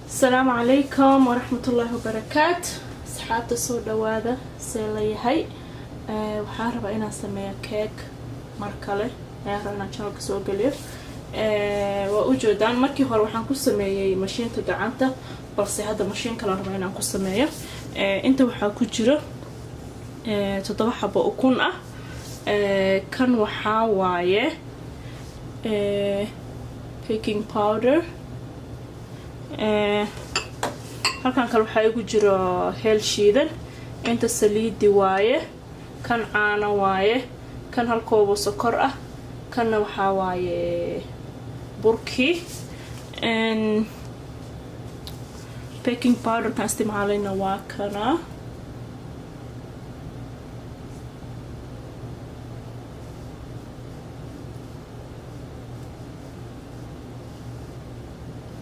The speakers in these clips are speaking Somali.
Asalaamu calaykum waraxmatullaahi wabarakaatu. Asxaabta, soo dhawaada. See la yahay? Waxaan rabaa inaan sameeyo keeg mar kale. Ayaan rabaa inaan channelka soo geliyo. Waa ujeedaan, markii hore waxaan ku sameeyey mashiinta gacanta, balse hadda mashiin kalean rabaa inaan ku sameeyo. Inta waxaa ku jiro 7 xabo ukun ah. Kan waxaa waaye baking powder. Halkan kale waxaa igu jiro heel shiidan. Inta saliidi waaye, kan caano waaye, kan hal koobo sokor ah, kanna waxaa waaye burkii. Baking powderkan isticmaalayna waa kana.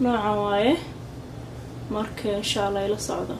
Nooca waaye. Marka insha Allah ila socdo.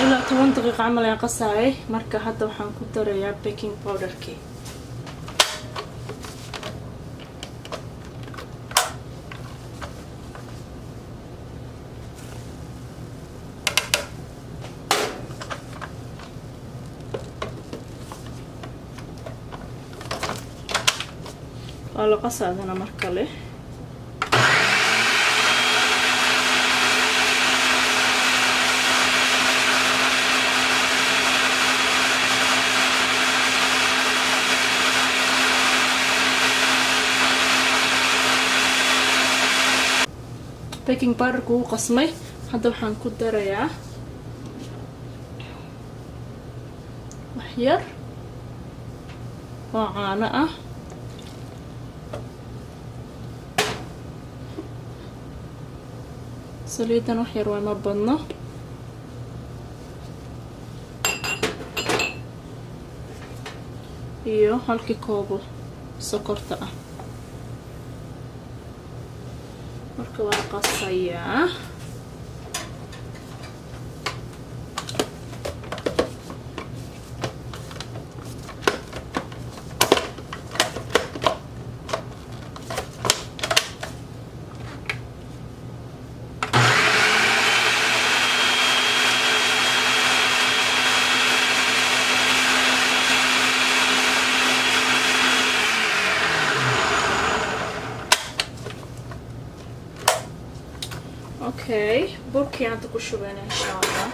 Ilaa 10 daqiiqa camal ayaan qasaayay. Marka hadda waxaan ku darayaa baking powderkii. Waa la qasaadana mar kale. Baking powderka wuu qasmay. Hadda waxaan ku darayaa wax yar oo caano ah. Saliidan wax yar waa, ma badno. Iyo halkii koobo sokorta ah. Marka waa qasayaa. Okay, burkii hadda ku shubeyna insha Allah.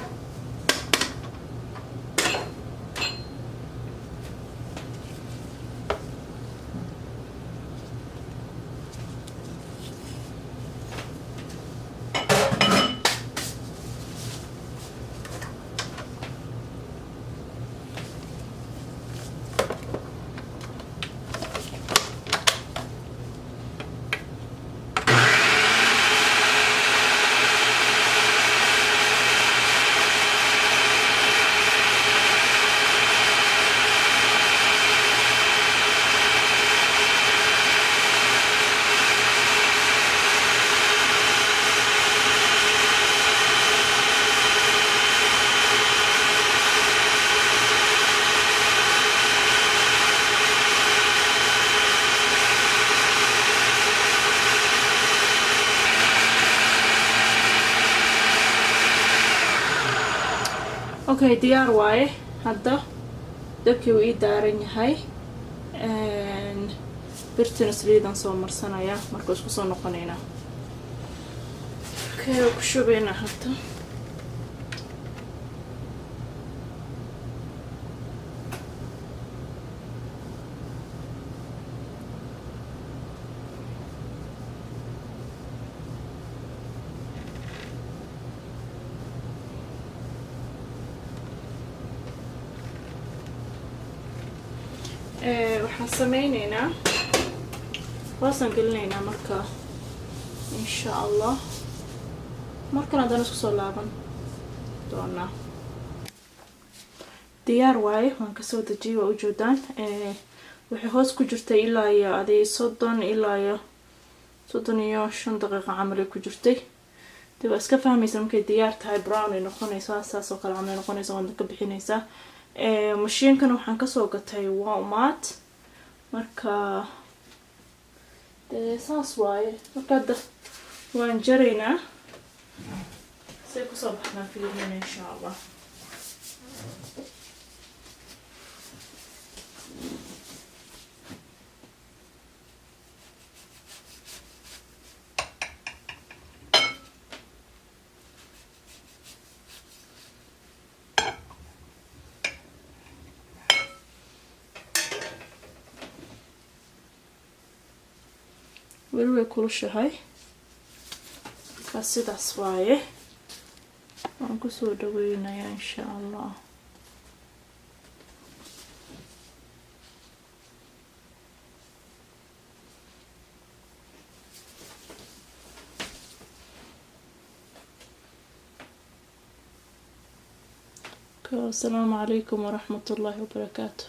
Okay, diyaar waaye. Hadda dabkii uu ii daaran yahay, birtina saliidan soo marsanaya. Marka isku soo noqonaynaa. Okay, waa ku shubaynaa hadda. Waxaan sameyneynaa, hoosaan gelinaynaa. Marka insha Allah markan haddana isku soo laaban doonaa. Diyaar waaye, waan kasoo dejiyay, waa ujeedaan. Waxay hoos ku jirtay ilaa iyo aday 30 ilaa iyo 35 daqiiqa camal ay ku jirtay. Dee waa iska fahmaysa markay diyaar tahay, brown ay noqonaysaa, saas oo kale camal ay noqonaysa, waadna ka bixinaysaa. Mashiinkan waxaan kasoo gatay Walmart. Marka dee saas waaye. Marka hadda waan jaraynaa, say kusoo baxnaa fiirina insha Allah. Weli way kulushahay. Markaa sidaas waaye, waan kusoo dhaweynayaa insha Allah. Asalaamu calaykum waraxmat ullaahi wabarakaatu.